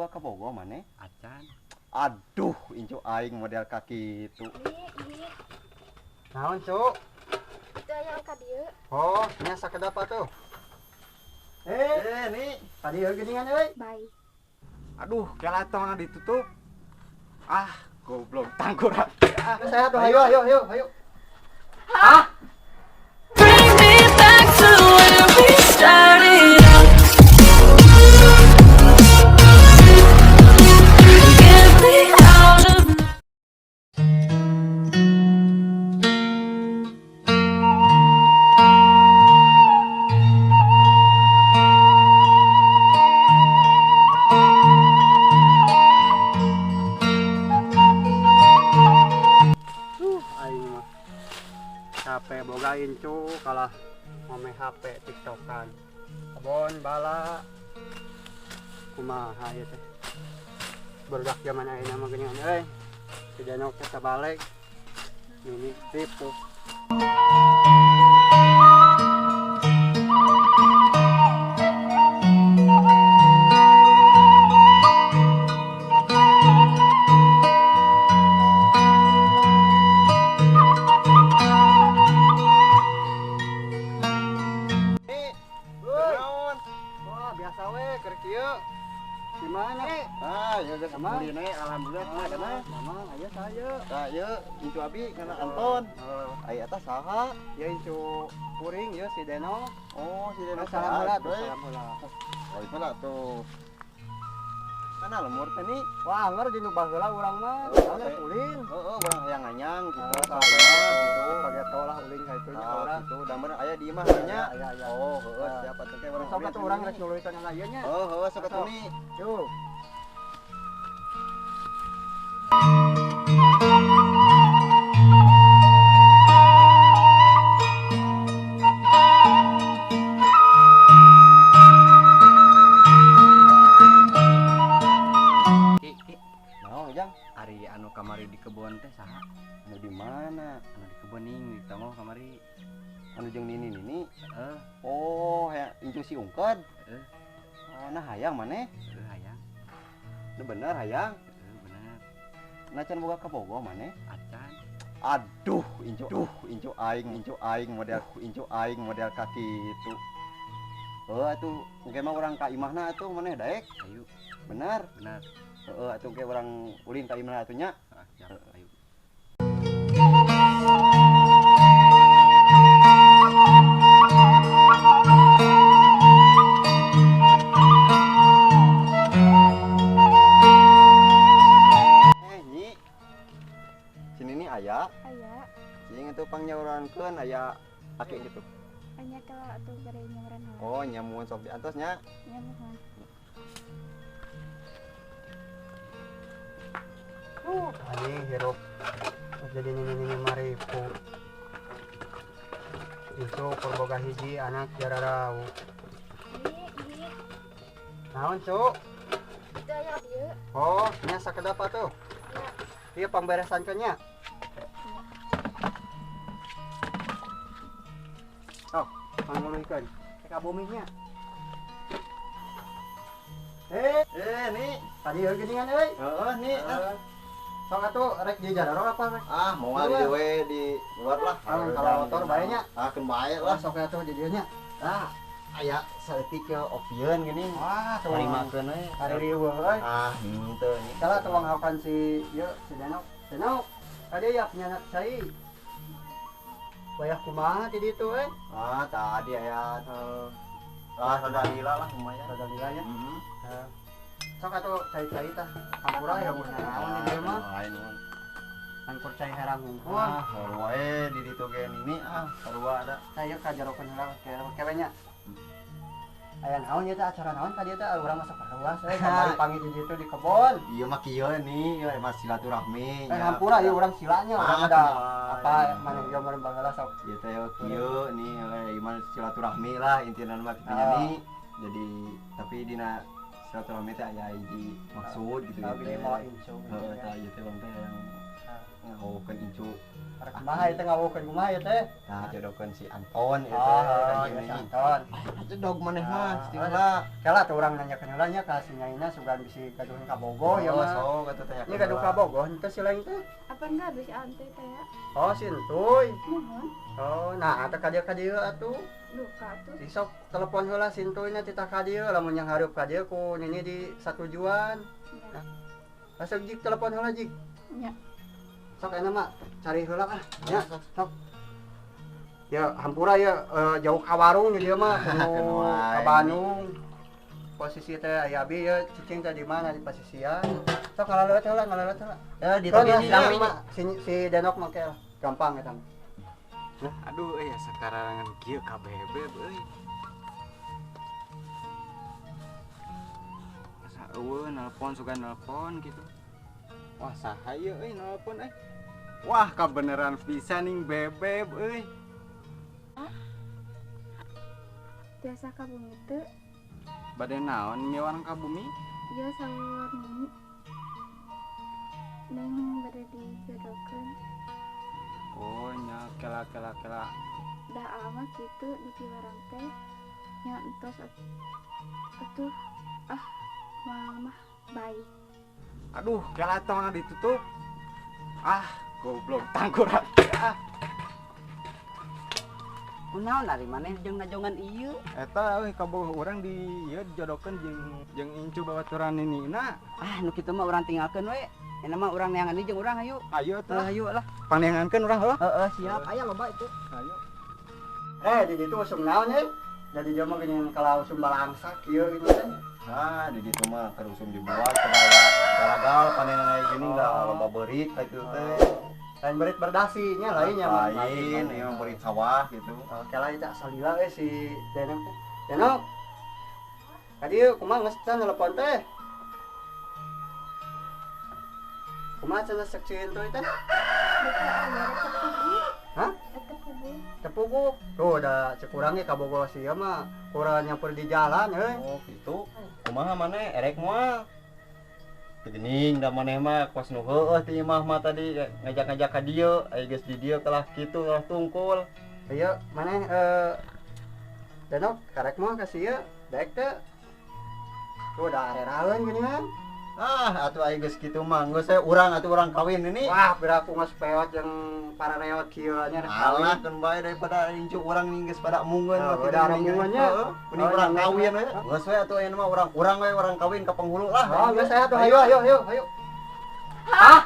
boga kabogoh maneh? Acan. Aduh, incu aing model kaki itu. Naon, Cuk? Itu aya ka dieu. Oh, nya sakedap atuh. Nih, tadi euy geuningan euy. Bye. Aduh, kelatong ditutup. Ah, goblok tangkurak. Ah, sehat tuh, ayo ayo ayo ayo. Hah? Bring me back to where we started out. Get me out of Aing mah capek boga incu kalah ngome HP TikTokan. Kebon bala kumaha ieu teh. Barudak zaman ayeuna mah geuningan euy. Si Danok teh sabalik. Ini tipu. Naon? Wah, biasa we keur kieu. Gimana? Ah, ya geus Sama. ulin we alhamdulillah kumaha kana? Mama, ayo saya. Tah ieu incu abi kana Anton. Ai eta saha? Ya incu kuring ya si Deno. Oh, si Deno Salam heula tuh, we. salam heula. Oh, itu lah tuh. Mana lemur teh nih? Wah, anggar di nu baheula urang mah. Oh, Anggar teh. ulin. Heeh, urang hayang nganyang gitu. Gitu, Gitu. kageto lah ulin ka itu nya Ah, urang. gitu. Damar aya di imah nya. Aya, aya. Oh, heeh, Ah. siap atuh teh urang. Sok atuh urang rek nuluykeun anu ieu nya. Oh, heeh, sok atuh nih. Yuk. Ki, ki. Naon, Jang? Ari anu kamari di kebon teh saha? Anu di mana? Anu di kebon ning di tonggoh kamari. Anu jeung nini nini. Heeh, Oh, hayang incu si Ungked. Heeh. Oh, nah hayang maneh? heeh hayang. Nu bener hayang. Heeh bener. Nah can boga kabogoh maneh? Acan. Aduh, incu, duh, incu aing model, incu aing model kaki itu. Heeh atuh, engke mah urang ka imahna atuh maneh daek. Ayo, Bener. bener. Heeh atuh engke urang ulin ka imahna atuh nya. Ah, siap, ayo. Nyi. Sini nih aya. Aya, Cing itu pangnyaurangkeun aya aki gitu. anya kala atuh bari nyauran heula. Oh, nyamuan sok diantos nya. Nya muhun. Anjing hirup jadi nini-nini maripu. Itu kur boga hiji anak jararau. Ini, Naon, Cuk? itu aya dieu. Oh, nya sakedap atuh. Ya. Ieu pangberesankeun nya. Oh, panguluykeun. Ka bumi nya. Nih. Tadi euy geuningan euy. Heeh, nih. Ah. Sok atuh rek di jararo apa rek? Ah, moal di we di luar lah. Ah, kalau motor bae nya. Ah, keun bae Lah lah. sok atuh di dieu nya. Ah, aya saeutik ke opieun geuning. Wah, Tarimakeun we. Ari riweuh euy. Ah, henteu nih. Salah tuang haukan si ieu si Denok. Denok, tadi ya penyanak cai. Wayah kumaha di ditu euy? Ah, tadi aya ah, rada lila lah lumayan. Rada lila nya. Heeh. Heeh. Sok atuh cai-cai tah. Hampura ya mun naon di dieu mah. Lain mun. Angkur cai herang hungkul. Ah, sarua we di ditu ge nini ah, sarua ada. Tah ieu kajarokeun heula kewe nya. Aya naon ieu teh acara naon tadi teh urang masuk karuas euy kamari panggil di ditu di kebon. Ieu mah kieu nih, ieu mah silaturahmi. Eh hampura ieu urang silanya urang Ah, ada kumaha. apa mana ieu meureun baheula sok. Ieu teh kieu nih, ieu mah silaturahmi lah intina mah kitu nya Ah. nih. Jadi tapi dina silaturahmi teh aya hiji maksud gitu Tahu ya gini teh. mau incu. Heeh, tah ieu teh urang teh yang Ngawukeun incu. Arek kumaha ieu teh, ngawukeun kumaha ieu teh? Nah, jodohkeun si Anton ieu Oh, teh kan iya, si ini. Anton. Jedog maneh mah, Ah, cicing heula. Kela tuh urang nanyakeun heula nya ka si nyaina, sugan bisi gaduhun kabogoh ya Oh, mah. sok atuh tanya. Ini gaduh kabogoh henteu si lain teh? Apa enggak si Antoy teh ya? Oh, si Entuy. Mohon. Oh, nah atuh ka dieu, ka dieu atuh. Duka tuh. Si sok telepon heula si Entuyna titah ka dieu, lamun yang hareup ka dieu ku nini di satujuan. Ya. Masuk jik, telepon heula jik. Ya. Sok enak mah cari heula ah. Ya, sok. Ya, hampura ya, jauh ka warung di dieu mah kudu Keun wae. ka Bandung. Posisi teh aya abi ya, cicing teh di mana, di pasisian. Sok ngalaleueut heula, ngalaleueut heula. Ya di Keun toge lah, di si mah si, si Denok mah ke gampang eta. Aduh euy, sekarang kieu ka bebeb euy. Asa eueuh nelpon, sugan nelpon gitu. Wah, saha ieu euy nelpon euy? Wah, kabeneran pisan ning bebeb euy. Biasa ka bumi teu? Bade naon miwarang ka bumi? Ieu saur nini. Neng bade dijodohkeun. Oh nya, kela kela kela. Dah amat kitu di piwarang teh. Nya entos atuh ah mama baik. Aduh, kela tong ditutup. Ah, goblok tangkurak ah. Kunaon ari maneh jeung najongan ieu? Eta euy, kabogoh urang di ieu dijodohkeun jeung jeung incu babaturan ninina. Ah, nu kitu mah urang tinggalkeun we. Enak mah urang neangan jeung urang, hayu. Ayo Heuh, tuh. hayu lah. Pangneangankeun urang heuh. Heeh, siap. Aya loba itu. Ayo. Eh, di ditu usum naon eh? Jadi dia mah geuning kalau usum balangsa kieu gitu teh. Ah, di ditu mah keur usum dibuat segala galagal panenan aya geuning da loba beurit ka itu teh. Lain berit berdasi nya, lainnya mah. Lain, ieu mah beurit sawah gitu. Oke lah, itu asal lila eh si Denok teh. Denok. Ka dieu kumaha, geus can telepon teh? Kumaha cenah sek si Entuy teh? Duka aya tepugu. Hah? Tepugu. Tepugu. Tuh da cek urang ge kabogoh sia mah kurang nyamper di jalan euy. Oh, gitu. Kumaha maneh erek moal? Teu geuning da maneh mah kos nu heueuh ti imah mah tadi ngajak-ngajak ka dieu, aya geus di dieu kalah kitu kalah tungkul. Ayo maneh Denok karek moal ka sia? Daek teu? Tuh da areraeun geuningan. Ah, atuh aya geus kitu mah geus we urang atuh urang kawin ini. Wah, piraku geus peot jeung para reot kieu nya rek kawin. Alah, keun bae daripada incu urang nih geus pada mungeun Oh, mah kitu udah mending. mungeunnya. Heeh, mending Oh, urang iya, kawin iya. we. Geus we atuh ayeuna mah urang urang we urang kawin ka penghulu lah. Oh, geus atuh, hayu hayu hayu hayu. Hah?